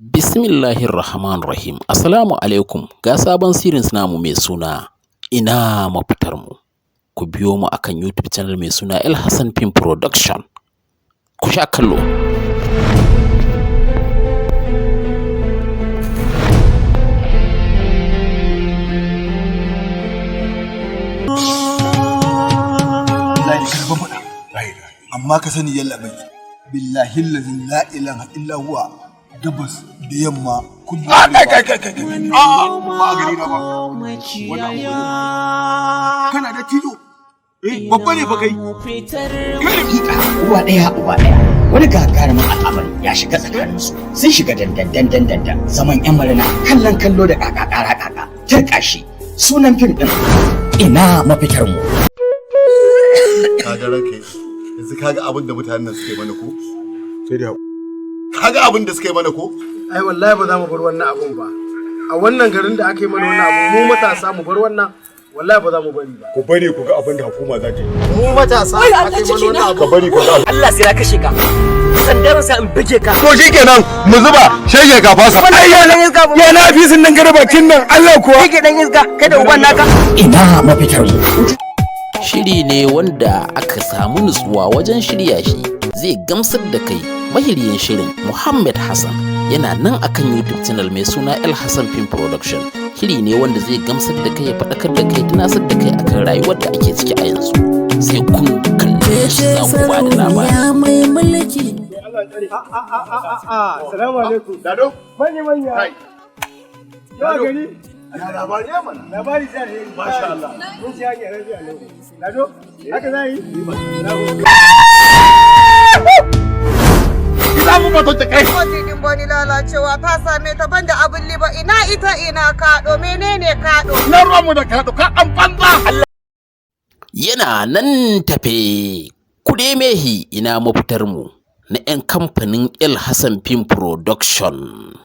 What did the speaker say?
Bismillahirrahmanirrahim. Assalamu alaikum. Ga sabon series namu mai suna Ina mafitar mu. Ku biyo mu akan YouTube channel mai suna El Hassan Film Production. Ku sha kallo. Wallahi karfin faɗa. Amma ka sani yalla bai. Billahi allazi la ilaha illa huwa, gabas da yamma, kudu da Kai, arewa. kai, kai, kai, kai. A ba a gari na ba. Wannan abu kana da tilo. Eh, babba ne fa kai. Uwa ɗaya uba ɗaya, wani gagarumin al'amari ya shiga tsakaninsu. Sun shiga dandan dandan dandan, zaman yan marina, kallon kallo da kaka kara kaka turƙa shi. Sunan fim ɗin Ina mafitar mu. Kaga ranka yanzu, kaga abin da mutanen nan suka yi mana ko? Sai dai. Kaga abin da suka yi mana ko? Ai wallahi ba za mu bar wannan abun ba a wannan garin da aka yi mana wannan abu. Mu matasa mu bar wannan? Wallahi ba za mu bari ba. Ku bari ku ga abin da hukuma za ta yi. Mu matasa aka yi mana wannan abu. Ka bari ku ga. Allah sai na kashe ka. Sandar sa in bige ka. To shikenan, mu zuba shege ka fasa. Ai ya dan iska. Ya na fi sun nan gara bakin nan, Allah kuwa. Kike dan iska, kai da uban naka. Ina mafitar mu. Shiri ne wanda aka samu nutsuwa wajen shirya shi, zai gamsar da kai. Mahiriyin shirin Muhammad Hassan yana nan akan YouTube channel mai suna El Hassan Film Production. Shiri ne wanda zai gamsar da kai, ya faɗakar da kai, tunasar da kai akan rayuwar da ake ciki a yanzu. Sai kun kalle shi za ku ba da labari. Mai mulki. Assalamu alaikum. Dado. Manya manya. Kai. Ya gari. Ya labari ya mana. Labari sai alheri. Masha Allah. Mun ci hanyar rabi a lau. Lado, haka za yi. Ina mu ba ta kai. Din bani lalacewa ta same ta banda abin liba, ina ita ina kaɗo, menene kaɗo? Na ruwan mu da ka ka an banza. Yana nan tafe. Ku mehi Ina mafitar mu na 'yan kamfanin El Hassan Film Production.